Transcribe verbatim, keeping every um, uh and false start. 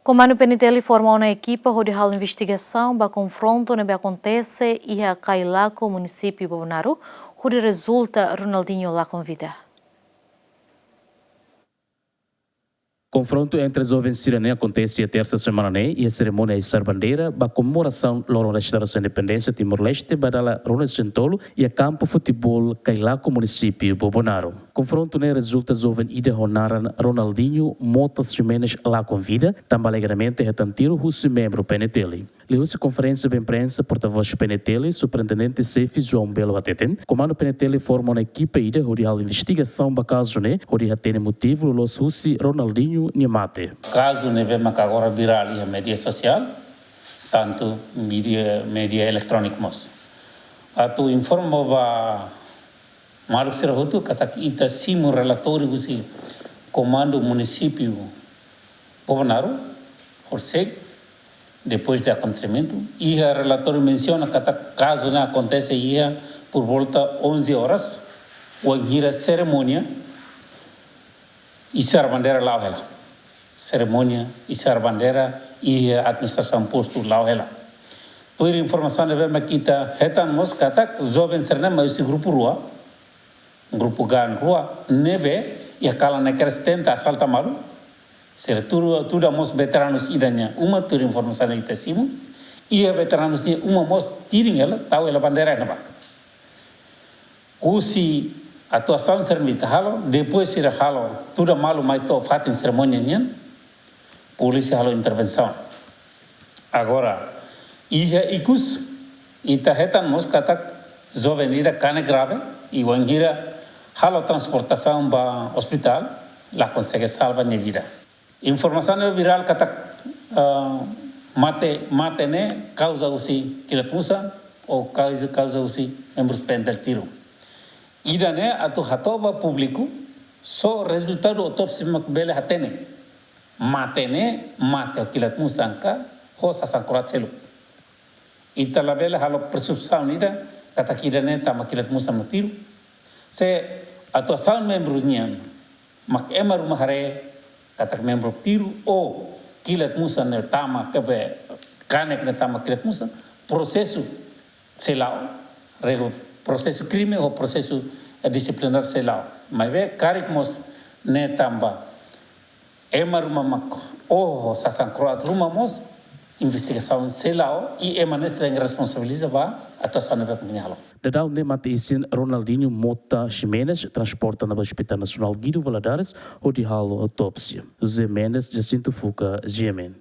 Komandu P N T L forma ona ekipa hodi halo investigasaun ba konfrontu ne'ebé akontese iha Cailaco, munisípiu Bobonaro, hodi rezulta Ronaldinho lakon vida. Konfrontu entre joven sira-ne'e akontese iha tersa semana ne'e, iha serimónia isar bandeira ba komemorasaun loron restaurasaun independénsia Timor-Leste ba dala ruanulu-resin-tolu, iha kampu futeból Cailaco, munisípiu Bobonaro. Konfrontu ne'e rezulta joven ida ho naran Ronaldinho Mota Ximenes lakon vida, tanba alegadamente hetan tiru husi membru P N T L. Liuhusi konferénsia ba imprensa, portavós P N T L, Superintendente Xefe João Belo hateten, komandu P N T L forma ona ekipa ida hodi halo investigasaun ba kazu ne'e, hodi hatene motivu loloos husi Ronaldinho nia mate. Kazu ne'ebé maka agora virál iha média sosiál, tantu média, média eletróniku mós. Atu informa ba maluk sira hotu katak ita simu relatóriu husi komandu munisípiu Bobonaro, Horseg, depois de akontesimentu. Iha relatóriu mensiona katak kazu ne'e akontese iha por volta onze horas, wainhira serimónia isar bandeira la'o hela. Serimónia isar bandeira iha administrasaun postu la'o hela. Tuir informasaun ne'ebé mak ita hetan mós katak joven sira-ne'e mai husi grupu rua, grupu GAN rua, ne'ebé iha kalan ne'e kedas tenta asalta malu. Sira tuda, tuda mós veteranus ida nia uma, tuir informasaun ne'ebé ita simu. Iha veteranus nia uma mós tirin hela, tau hela bandeira ne'ebá. Husi atuasaun sira ne'ebé ita halo, depois sira halo, tuda malu mai to'o fatin serimónia nian, polísia halo intervensaun. Agora, iha ikus, ita hetan mós katak joven ida kanek grave, i wainhira halo transportasaun ba ospitál, la konsege salva nia vida. Informasaun ne'e virál katak, ah, mate, mate ne'e kauza husi kilat musan, ou kauza, kauza husi membrus P N T L tiru. Ida-ne'e atu hato'o ba públiku, só rezultadu autópsia mak bele hatene. Mate ne'e, mate ho kilat musan ka, ho sasán kro'at seluk. Ita labele halo presusaun ida, katak ida-ne'e tama kilat musan mak tiru. Se atuasaun membrus nian, mak ema ruma haree, katak membru tiru, ou kilat musan ne'e tama, kabe, kanek ne'e tama kilat musan, prosesu sei la'o, regu-, prosesu krime ou prosesu, eh, disiplinár sei la'o. Maibé, karik mós ne'e tanba ema ruma mak, ou sasán kro'at ruma mós, investigasaun sei la'o, i ema ne'e sei responsabiliza ba atuasaun ne'ebé mak nia halo. Daudaun ne'e mate-isin Ronaldinho Mota Ximenes transporta ona ba Hospital Nasionál Guido Valadares, hodi halo autópsia. José Mendes, Jacinto Fuca, G M N.